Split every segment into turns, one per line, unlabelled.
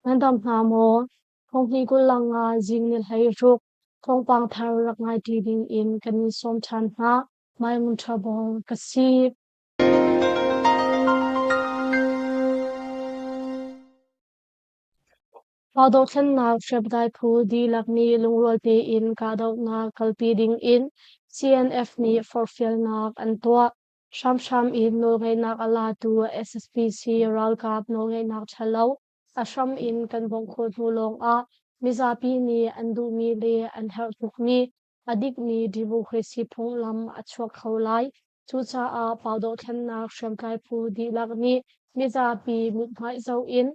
Nan dam hna maw? Thonghni 25 zing ni 16 thawngpang thar rak ngai ṭi ding in kan in sawm ṭhan hna. Mai Ngun Ṭha Bawr ka si. Raldohthlennak hriamtlai phu dihlak nih lungrual tein kahdohnak kalpi ding in CNF nih forhfialnak an tuah. Hramhram in nawlngeihnak a latu SSPC ralkap nawlngeihnak ṭhalo a hram in kan bawmh khawh hnu lawngah mizapi nih an duhmi le an herh tukmi a dikmi democracy phunglam a chuak kho lai. Cucaah pau dohthlennak hriamtlai phu dihlak nih mizapi mithmai zoh in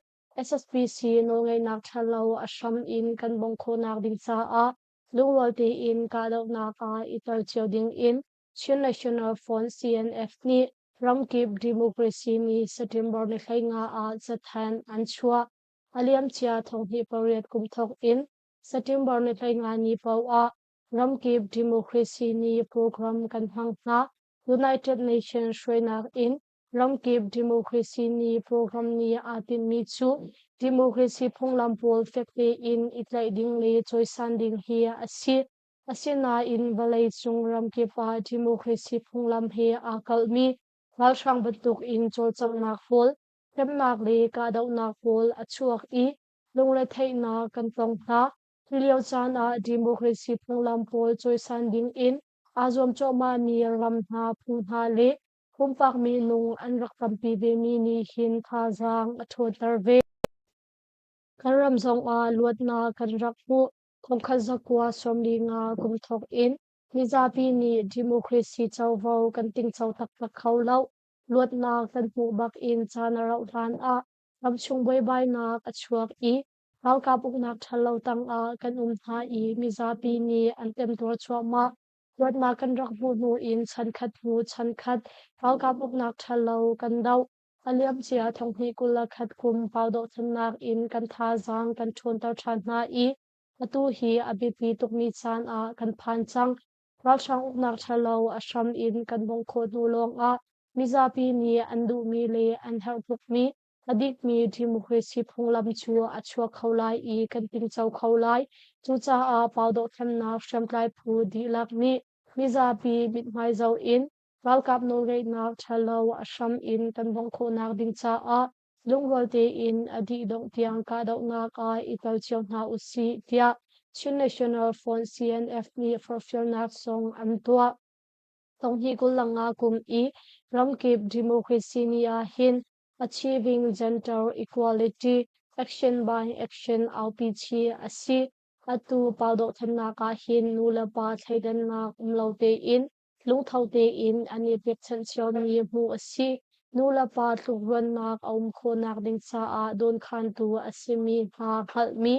SSPC nawlngeihnak ṭhalo a hram in kan bawmh khawhnak ding caah lungrual tein kahdohnak ah i tel cio ding in Chin National Front CNF nih ramkip democracy ni September ni 15 ah cathanh an chuah. A liamcia thonghnih pariat kum thawk in September ni 15 ni paoh ah ramkip democracy ni program kan hmang hna. United Nations hruainak in Ramkip democracy ni program nih aa tinhmi cu democracy phunglam pawl fek tein i tlaih ding le cawisan ding hi a si. Asinain vawleicung ramkip ah democracy phunglam he aa kalhmi ralhrang bantukin cawlcanghnak pawl, hremnak le kahdohnak pawl a chuak i lungretheihnak kan tong hna. Hi lio caan ah democracy phunglam pawl cawisan ding in aa zuam cuahmahmi ram hna, phu hna le Pumpak minung an rak tampi vemi nih hin thazaang a ṭhawnter ve. Kan ram zongah luatnak kan rak hmuh. Thongkhat zakua 45 kum thawk in mizapi nih democracy covo kan tingco taktak kho lo. Luatnak kan hmuh bak in caan a rauh hlan ah ramchung buaibainak a chuak i ralkap uknak ṭhalo tangah kan um hna i mizapi nih an temtuar cuahmah. Luatnak kan rak hmuh hnu in chankhat hnu chankhat ralkap uknak ṭhalo kan doh. A liamcia thonghnih 21 kum pau dohthlennak in kan thazaang kan ṭhawnter ṭhan hna i atu hi a biapi tukmi caan ah kan phan cang. Ralhrang uknak ṭhalo a hram in kan bawmh khawh hnu lawngah mizapi nih an duhmi le an herh tukmi A dikmi democracy phunglam cu a chuak kho lai i kan tingco kho lai. Cucaah pau dohthlennak hriamtlai phu dihlak nih mizapi mithmai zoh in ralkap nawlngeihnak ṭhalo a hram in kan bawmh khawhnak ding caah lungrual tein a dih dongh tiang kahdohnak ah i tel cio hna usih tiah Chin National Front CNF nih forhfialnak zong an tuah. Thonghnih 25 kum i ramkip democracy ni ah hin Achieving Gender Equality Action by Action aupi chih a si. Atu pau dohthlennak ah hin nu le pa thleidannak um lo tein lungtho tein an i pekchanh ciomi hmuh a si. Nu le pa tlukruannak a um khawhnak ding caah dawnkhantu a simi hna hngalhmi,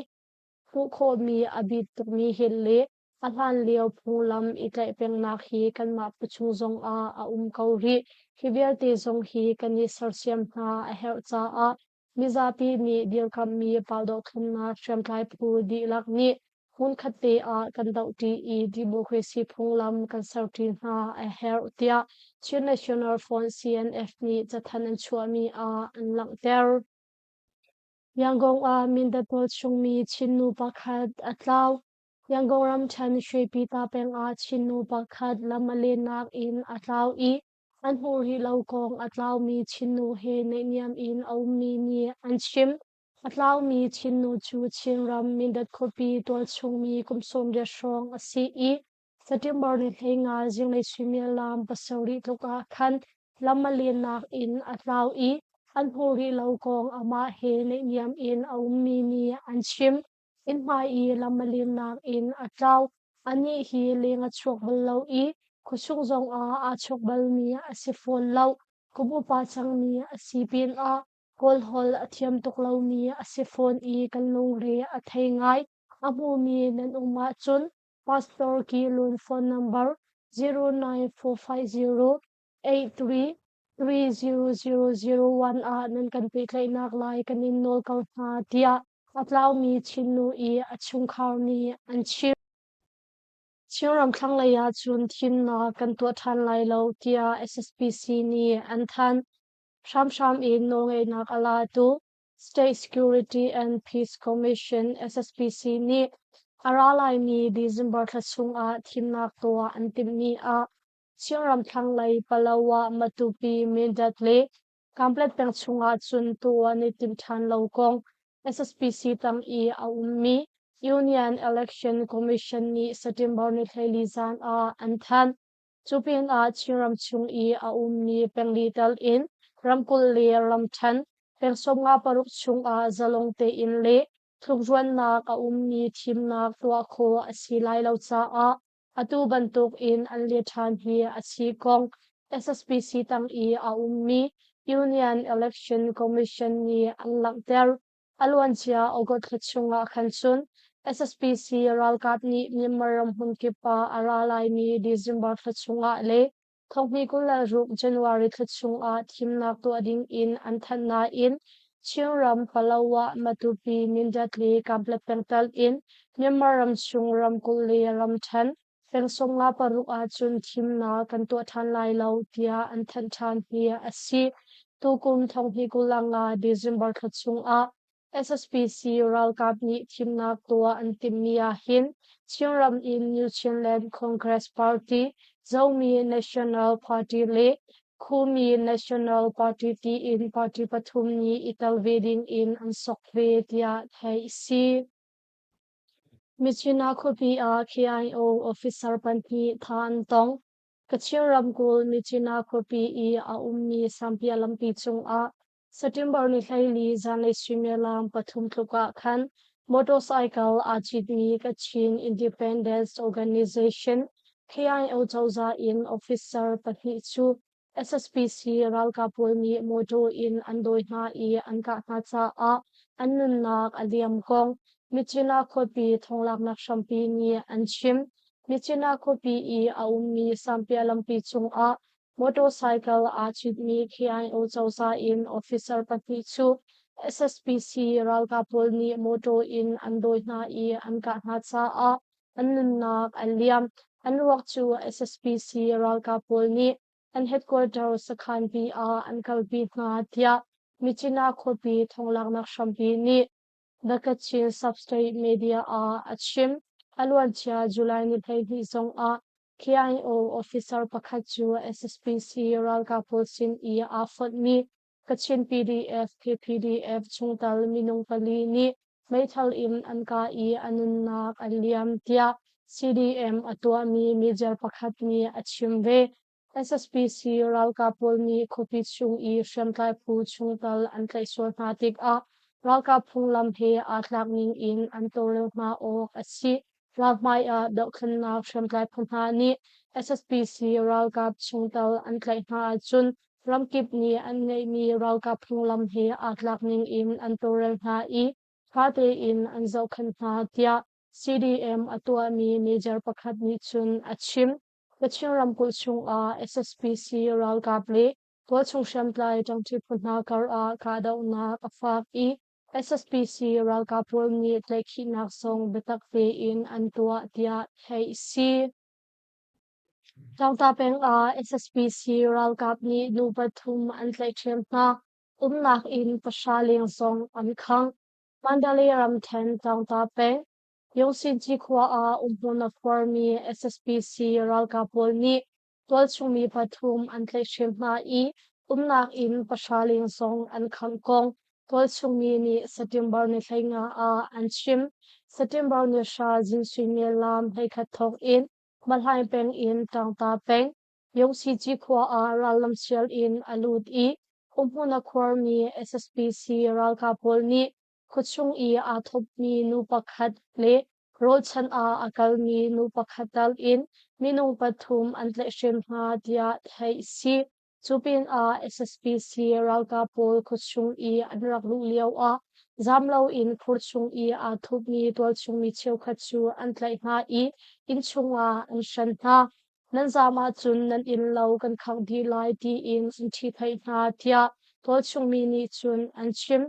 hmuh khawhmi a bit tukmi hi le A hlanlio phunglam i tlaih pengnak hi kanmah phuchung zongah a um ko rih. Hi vialte zong hi kan i sersiam hna a herh caah mizapi nih dirkamhmi pau-dohthlennak hriamtlai phu dihlak nih hmunkhat te ah kan dohṭi i democracy phunglam kan serṭi hna a herh tiah Chin National Front CNF nih cathanh an chuahmi ah an langhter. Yangon ah Mindat tualchungmi Chin nu pakhat a tlau. Yangon ramṭhen Shwepyita peng ah Chin nu pakhat lam a lennak in a tlau i an hmuh rih lo kong a tlaumi Chin nu he naihniam in a ummi nih an chim. A tlaumi Chin nu cu Chinram Mindat khuapi tualchungmi kum 80 hrawng a si i September ni 15 zinglei suimilam pasarih tluk ah khan lam a lennak in a tlau i an hmuh rih lo kong amah he naihniam in a ummi nih an chim. Innhmai i lam a limnak in a tlau. Anih hi leng a chuak bal lo i khuachung zongah aa chawk balmi a si fawn lo. Kum upa cangmi a si pinah Kawl holh a thiam tuk lomi a si fawn i kan lungre a thei ngai. A hmumi nan um ahcun Pastor Ki Lun phone number 09450 83 30001 ah nan kan pehtlaihnak lai kan in nawl ko hna tiah a tlaumi Chin nu i a chungkhar nih an chim. Chinram thlanglei ah cun thimnak kan tuah ṭhan lai lo tiah SSPC nih an thanh. Hramhram in nawlngeihnak a latu. State Security and Peace Commission SSPC nih a ra laimi December thla chungah thimnak tuah an timhmi ah Chinram thlanglei Palawa, Matupi, Mindat le Kanpetlet peng chungah cun tuah an i timh ṭhan lo kong SSPC tang i a ummi Union Election Commission nih September ni 14 zan ah an thanh. Cu pinah Chinram chung i a ummi pengli tal in ramkulh le ramṭhen peng 56 chungah zalong tein le tlukruannak a ummi thimnak tuah khawh a si lai lo caah atu bantuk in an let ṭhan hi a si kong SSPC tang i a ummi Union Election Commission nih an langhter. A luancia August thla chungah khan cun SSPC ralkap nih Myanmar ram hmunkip ah a ra laimi December thla chungah le thonghnih 26 January thla chungah thimnak tuah ding in an thanh nain Chinram, Palawa, Matupi, Mindat le Kanpetlet peng tal in Myanmar ram chung ramkulh le ramṭhen peng 56 ahcun thimnak kan tuah ṭhan lai lo tiah an thanh ṭhan hi a si. Tukum thonghnih 25 December thla chungah SSPC ralkap nih thimnak tuah an timhmi ahhin Chinram in New Chinland Congress Party, Zomi National Party le Khumi National Party tiin party pathum nih i tel ve ding in an sok ve tiah theih a si. Myitkyina khuapi ah KIO officer pahnih tha an tong. Kachin ramkulh Myitkyina khuapi i a ummi Sampia lampi cungah September ni 14 zanlei suimilam 3 tluk ah khan motorcycle aa citmi Kachin Independence Organization KIO cozah in officer pahnih cu SSPC ralkap pawl nih mawṭaw in an dawi hna i an kah hna caah an nunnak a liam kong Myitkyina khuapi thonglaknak hrampi nih an chim. Myitkyina khuapi i a ummi Sampia lampi cungah motorcycle aa citmi KIO cozah in officer pahnih cu SSPC ralkap pawl nih mawṭaw in an dawi hna i an kah hna caah an nunnak a liam. An ruak cu SSPC ralkap pawl nih an headquarter sakhanpi ah an kalpi hna tiah Myitkyina khuapi thonglaknak hrampi nih The Kachin Sub-State Media ah a chim. A luancia July ni 12 zongah KIO officer pakhat cu SSPC ralkap pawl sin i aa fonhmi Kachin PDF, KPDF chungtel minung pali nih meithal in an kah i a nunnak a liam tiah CDM a tuahmi major pakhat nih a chim ve. SSPC ralkap pawl nih khuapi chung i hriamtlai phu chungtel an tlaih sual hna tikah ralkap phunglam he aa tlak ning in an tawlrel hna awk a si. Ralhmai ah dohthlennak hriamtlai phu hna nih SSPC ralkap chungtel an tlaih hna ahcun ramkip nih an ngeihmi ralkap phunglam he aa tlak ning in an tawlrel hna i ṭha tein an zohkhenh hna tiah CDM a tuahmi major pakhat nih cun a chim. Kachin ramkulh chungah SSPC ralkap le tualchung hriamtlai ṭangṭi phu hna kar ah kahdohnak a fak i SSPC ralkap pawl nih tlaihkhihnak zong biatak tein an tuah tiah theih a si. Tlangta peng ah SSPC ralkap nih nu pathum an tlaihhrem hna. Umnak inn pahra leng zong an khangh. Mandalay ramṭhen Tlangta peng Yungsinci khua ah umhmun a khuarmi SSPC ralkap pawl nih tualchung mi pathum an tlaihhrem hna i umnak inn pahra leng zong an khangh kong tualchung mi nih September ni 15 ah an chim. September ni 10 zing suimilam 11 thawk in Mahlaing peng in Ṭangta peng Yungsici khua ah rallam sial in a lut i umhmun a khuarmi SSPC ralkap pawl nih khuachung i aa thawpmi nu pakhat le rawlchanh ah a kalmi nu pakhat tal in minung pathum an tlaihhrem hna tiah theih a si. Cu pinah SSPC ralkap pawl khuachung i an rak luh lio ah zaam loin khur chung i aa thupmi tualchung mi cheukhat cu an tlaih hna i innchung ah an hren hna. Nan zaam ahcun nan innlo kan khangh dih lai tiin an ṭhihphaih hna tiah tualchung mi nih cun an chim.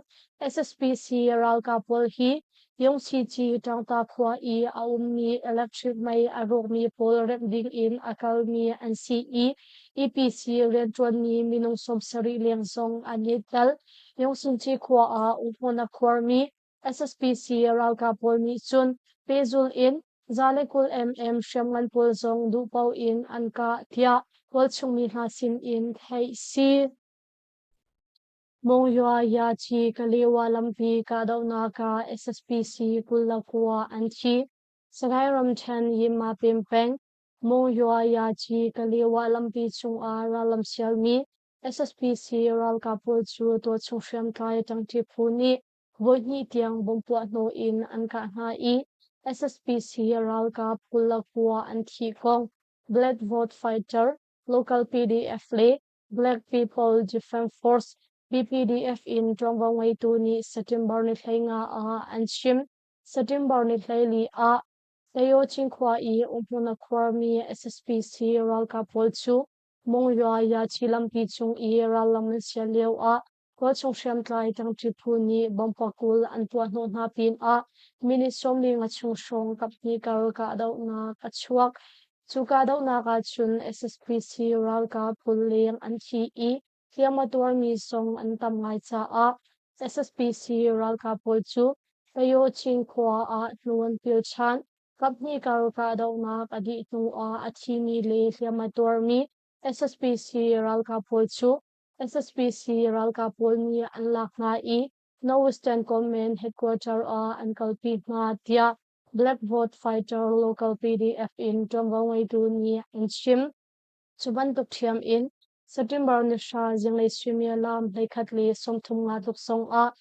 SSPC ralkap pawl hi. Yongchici Ṭangta khua i a ummi electric mei a rawkmi pawl remh dingin a kalmi an si i EPC rianṭuanmi minung 70 leng zong an i tel. Yongsinci khua ah umhmun a khuarmi SSPC ralkap pawl nih cun pehzulh in 120 mm hriamngan pawl zong duhpaoh in an kah tiah tualchungmi hna sinin theih si. Monywa Yaci Kalewa lampi kahdohnak ah SSPC 29 an thi. Sagaing ramṭhen Yinmapin peng Monywa Yaci Kalewa lampi cungah rallam sialmi SSPC ralkap pawl cu tualchung hriamtlai ṭangṭi phu nih voihnih tiang bomb puahhnawh in an kah hna i SSPC ralkap 29 an thih kong Black Vote Fighter, local PDF le Black People Defense Force BPDF in ṭuanvo ngeitu nih September ni 15 ah an chim. September ni 14 ah Tayo Cinkhua i umhmun a khuarmi SSPC ralkap pawl cu Monywa Yachi lampi cung i rallam an sial lioah Khualchung hriamtlai ṭangṭi phu nih bomb pakul an puahhnawh hna pinah minute 45 chung hrawng kaphnih kar kahdohnak a chuak. Cu kahdohnak ahcun SSPC ralkap 20 leng an thi i hliam a tuarmi zong an tam ngai caah SSPC ralkap pawl cu Tayochin khua ah hnu an pil ṭhan. Kaphnih kar kahdohnak a dih hnuah a thimi le hliam a tuarmi SSPC ralkap pawl cu SSPC ralkap pawl nih an lak hna i Northwestern Command headquarter ah an kalpi hna tiah Black Vote Fighter local PDF in ṭuanvo ngeitu nih an chim. Cu bantuk ṭhiam in September ni 10 zinglei suimilam 11:35 tluk zong ah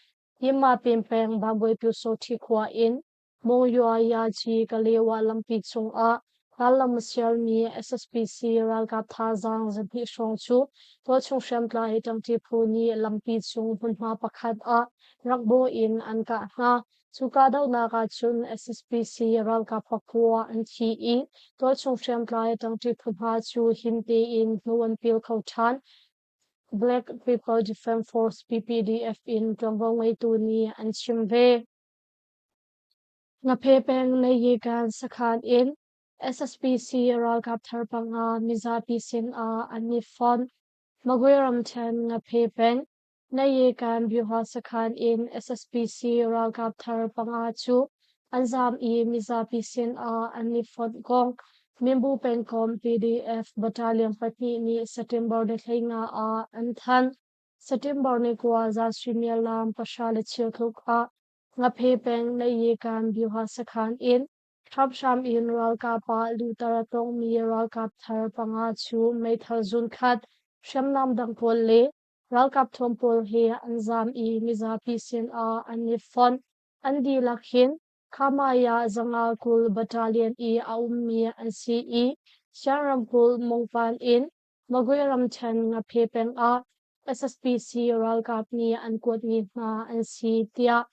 Yinmapin peng Bambuai Pyusawṭhi khua in Monywa Yaci Kalewa lampi cungah rallam a sialmi SSPC ralkap thazaang 200 hrawng cu tualchung hriamtlai ṭangṭi phu nih lampi cung hmunhma pakhat ah rak bawh in an kah hna. Cu kahdohnak ahcun SSPC ralkap pakua an thi i tualchung hriamtlai ṭangṭi phu hna cu him tein hnu an pil kho ṭhan. Black People Defense Force BPDF in ṭuanvo ngeitu nih an chim ve. Ngaphe peng Nayigan sakhan in SSPC ralkap thar panga mizapi sinah an i fonh. Magwe ramṭhen Ngaphe peng Nayigan byuha sakhan in SSPC ralkap thar panga cu an zaam i mizapi sinah an i fonh kong Minbu pengkomh PDF battalion pahnih nih September ni 15 ah an thanh. September ni 9 zan suimilam 10:15 tluk ah Ngaphe peng Nayikan byuha sakhan in hramhram in ralkap ah luhter a tongmi ralkap thar panga cu meithal zunkhat, hriamnam dang pawl le ralkap thuam pawl he an zaam i mizapi sinah an i fonh. An dihlak hin Khamaya 520 Battalion i a ummi an si i Shan ramkulh Mongpan in Magwe ramṭhen Ngaphe peng ah SSPC ralkap nih an kuatmi hna an si tiah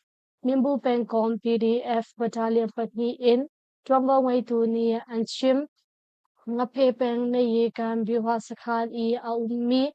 Minbu pengkomh PDF battalion pahnih in ṭuanvo ngeitu nih an chim. Ngaphe peng Nayikan byuha sakhan i a ummi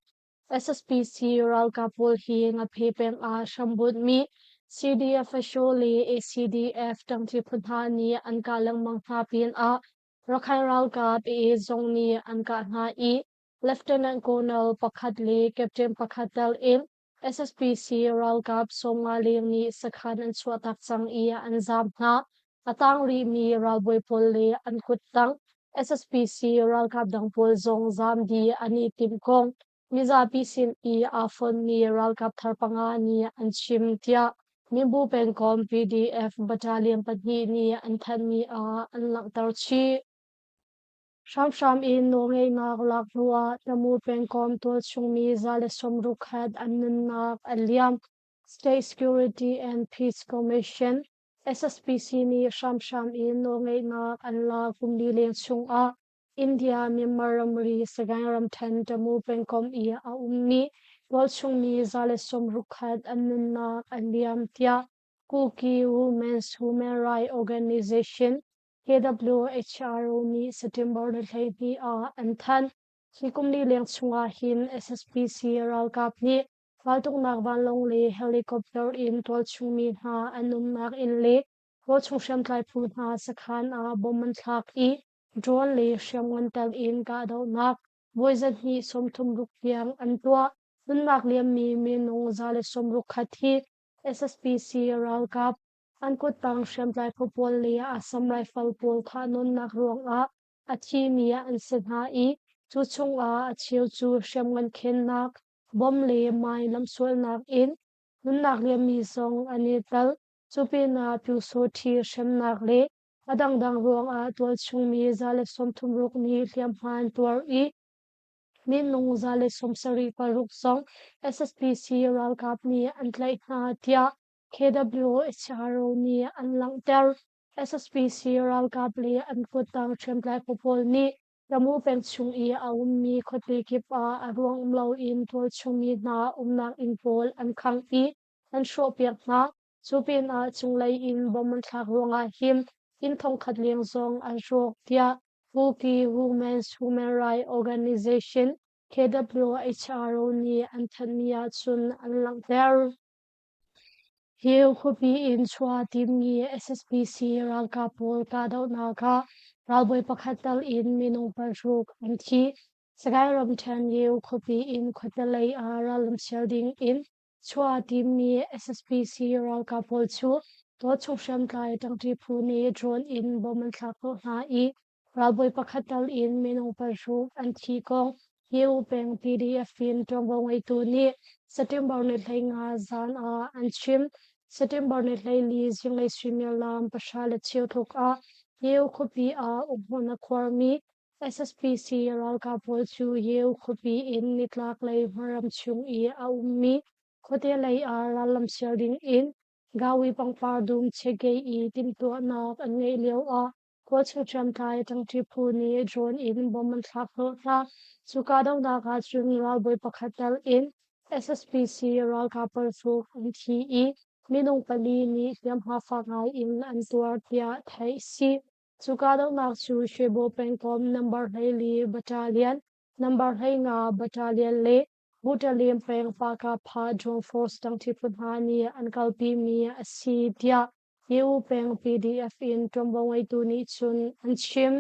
SSPC ralkap pawl hi Ngaphe peng ah hrambunhmi CDF Asho le ACDF ṭangṭi phu hna nih an kah lengmang hna pinah Rakhine ralkap AA zong nih an kah hna i Lieutenant Colonel pakhat le Captain pakhat tel in SSPC ralkap 50 leng nih sakhan an chuahtak cang i an zaam hna. A tang rihmi ralbawi pawl le an kuttang SSPC ralkap dang pawl zong zaam dih an i timh kong mizapi sin i aa fonmi ralkap thar panga nih an chim tiah Minbu pengkomh PDF battalion pahnih nih an thanhmi ah an langhter chih. Hramhram in nawlngeihnak lak hnuah Tamu pengkomh tualchungmi 161 an nunnak a liam. State Security and Peace Commission SSPC nih hramhram in nawlngeihnak an lak kum li leng chungah India Myanmar ramri Sagaing ramṭhen Tamu pengkomh i a ummi tualchungmi 161 an nunnak a liam tiah Kuki Women's Human Rights Organization KWHRO nih September ni 12 ah an thanh. Hi kum li leng chungah hin SSPC ralkap nih raltuknak vanlawng le helicopter in tualchungmi hna an umnak inn le Tualchung hriamtlai phu hna sakhan ah bomb an thlak i drone le hriamngan tel in kahdohnak voi zahnih 36 tiang an tuah. Nunnak liammi minung 160 hi SSPC ralkap an kuttang hriamtlai phu pawl le Assam Rifle pawl thahnawnnak ruangah a thimi an si hna i cu chungah a cheu cu hriamngan khennak, bomb le mine lamsualnak in nunnak liammi zong an i tel. Cu pinah Pyusawṭhi hremnak le a dangdang ruangah tualchungmi 136 nih hliamhma an tuar i minung 176 zong SSPC ralkap nih an tlaih hna tiah KWHRO nih an langhter. SSPC ralkap le an kuttang hriamtlai phu pawl nih Tamu peng chung i a ummi khuate kip ah a ruang um loin tualchungmi hna umnak inn pawl an khangh i an hrawhpiak hna. Cu pinah cunglei in bomb an thlak ruangah hin inn thongkhat leng zong an hrawk tiah Kuki Women's Human Rights Organization KWHRO nih an thanhmi ahcun an langhter. Hi khuapi in chuah a timmi SSPC ralkap pawl kahdohnak ah ralbawi pakhat tal in minung paruk an thi. Sagaing ramṭhen Yeo khuapi in khuate lei ah rallam sial ding in chuah a timmi SSPC ralkap pawl cu tualchung hriamtlai ṭangṭi phu nih drone in bomb an thlak hnawh hna i Ralbawi pakhat tal in minung paruk an thi kong Hio peng PDF in ṭuanvo ngeitu nih September ni 15 zan ah an chim. September ni 14 zinglei suimilam 10:15 tluk ah Hio khuapi ah umhmun a khuarmi SSPC ralkap pawl cu Hio khuapi in nitlaklei hmaram chung i a ummi khuate lei ah rallam sial ding in Gawi pangpar dum Chegei i timhtuahnak an ngeih lio ah Kawlchung hriamtlai ṭangṭi phu nih drone in bomb an thlak hnawh hna. Cu kahdohnak ah cun ralbawi pakhat tel in SSPC ralkap paruk an thi i minung pali nih hliamhma fak ngai in an tuar tiah theih a si. Cu kahdohnak cu Shwebo pengkomh number 14 Battalion, number 15 Battalion le Butalim peng Pakapha Drone Force ṭangṭi phu hna nih an kalpimi a si tiah EU peng PDF in ṭuanvo ngeitu nih cun an chim.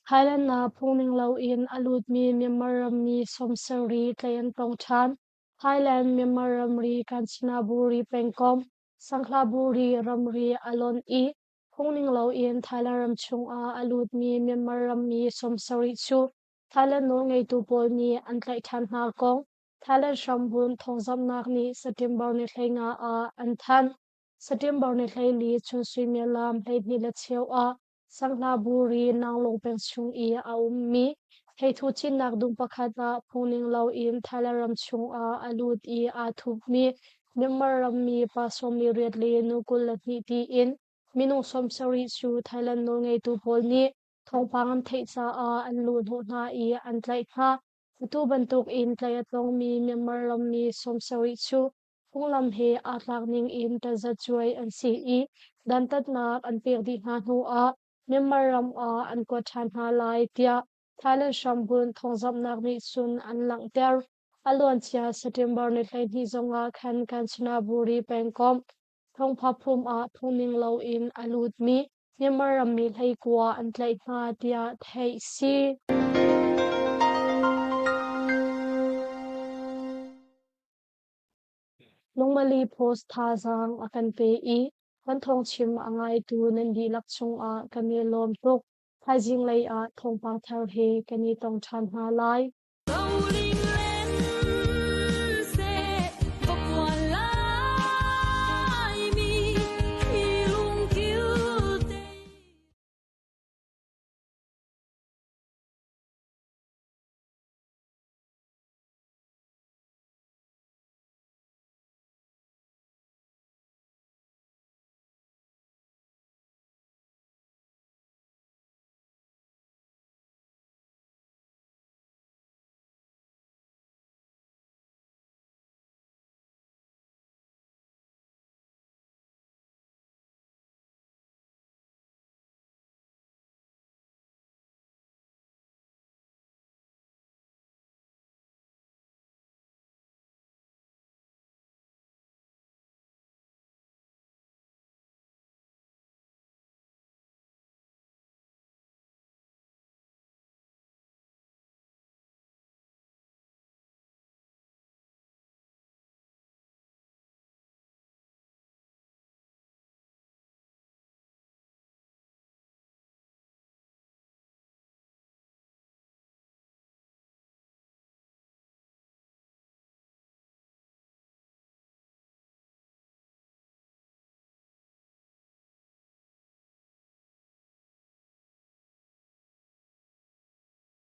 Thailand ah phungning loin a lutmi Myanmar rammi 70 tlaih an tong ṭhan. Thailand Myanmar ramri Kanchanaburi pengkomh Sangkhlaburi ramri a lonh i phungning loin Thailand ram chungah a lutmi Myanmar rammi 70 cu Thailand nawlngeitu pawl nih an tlaih ṭhan hna kong Thailand hrambunh thawngzamhnak nih September ni 15 ah an thanh. September ni 14 chun suimilam 12:15 ah Sanghlaburi Nanglong peng chung i a ummi theithu cinnak dum pakhat ah phungning loin Thailand ram chungah a lut i aa thupmi Myanmar rammi pa 48 le nu 22 tiin minung 70 cu Thailand nawlngeitu pawl nih thawngpang an theih caah an luhhnawh hna i an tlaih hna. Atu bantuk in tlaih a tongmi Myanmar rammi 70 cu phunglam he aa tlak ning in tazacuai an si i dantatnak an pek dih hna hnu ah Myanmar ram ah an kuat ṭhan hna lai tiah Thailand hrambunh thawngzamhnak nih cun an langhter. A luancia September ni 12 zongah khan Kanchanaburi pengkomh Thawngphaphum ah phungning loin a lutmi Myanmar rammi 19 an tlaih hna tiah theih si. Lungmali Post thazaang a kan pe i kan thawngchim a ngaitu nan dihlak chungah kan i lawm tuk. Thaizing lei ah thawngpang thar he kan i tong ṭhan hna lai.